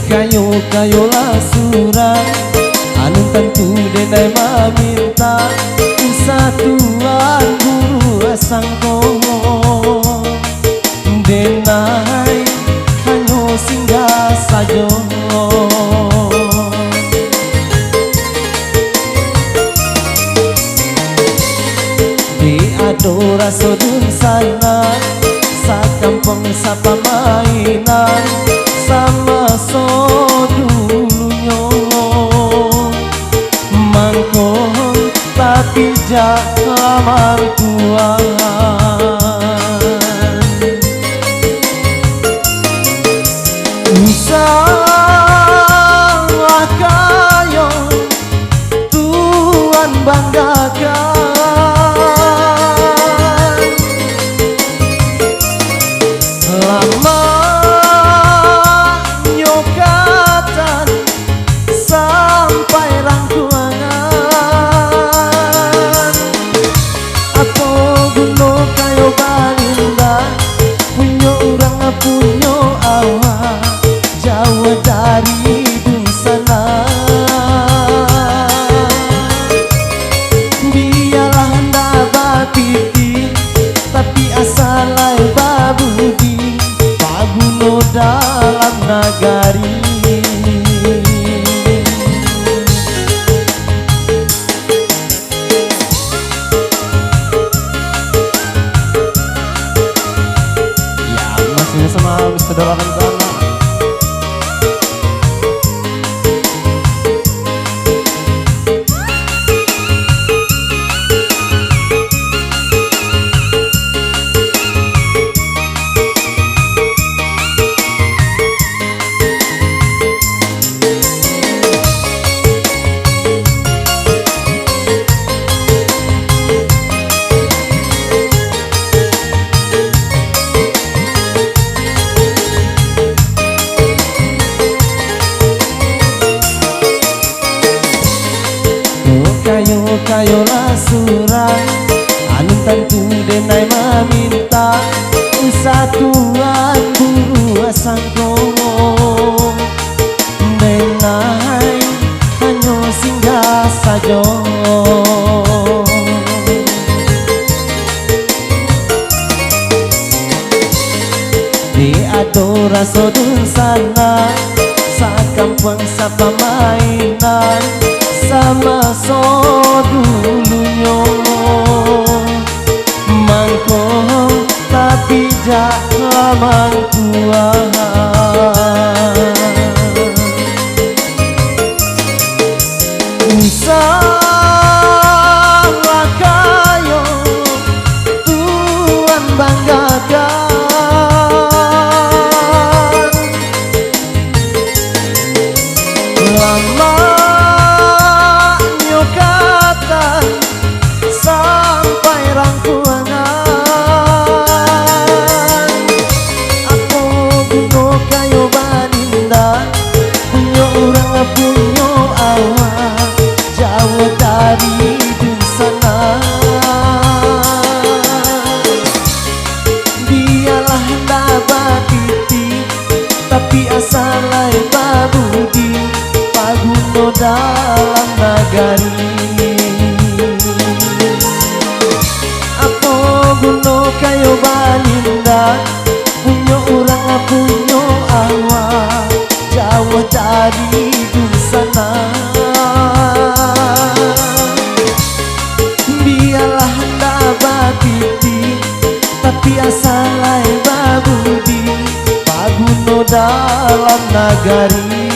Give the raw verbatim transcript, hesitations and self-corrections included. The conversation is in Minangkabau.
Kayo-kayolah surang, alun tantu denai mamintak, usah tuan buruak sangko. Denai hanyo singgah sajo. Di ado raso dunsanak, sakampuang sapamainan, samaso dulunyo. Mangko tapi jak laman tuan. Usah kayo tuan banggakan. Lamaknyo katan sampai rangkuangan. Apo guno kayo balinda, punyo urang punyo awak, jauah dari dunsanak. Bialah ndak batiti, tapi asa lai babudi, baguno dalam nagari. Ya, masih sama saudara Rangkana. Kayo-kayolah surang, alun tantu denai mamintak, usah tuan buruak sangko. Denai hanyo singgah sajo. Di ado raso dunsanak, sakampuang sapamainan, samaso dulunyo. Mangko tapi jak laman tuan. Usah kayo tuan banggakan. Lamaknyo katan sampai rangkuangan. Apo guno kayo balinda, punyo urang punyo awak, jauah dari dunsanak. Bialah ndak batiti, tapi asa lai babudi, baguno dalam nagari. Apo guno kayo balinda, punyo urang punyo awak, jauah dari dunsanak. Bialah ndak batiti, tapi asa lai babudi, baguno dalam nagari.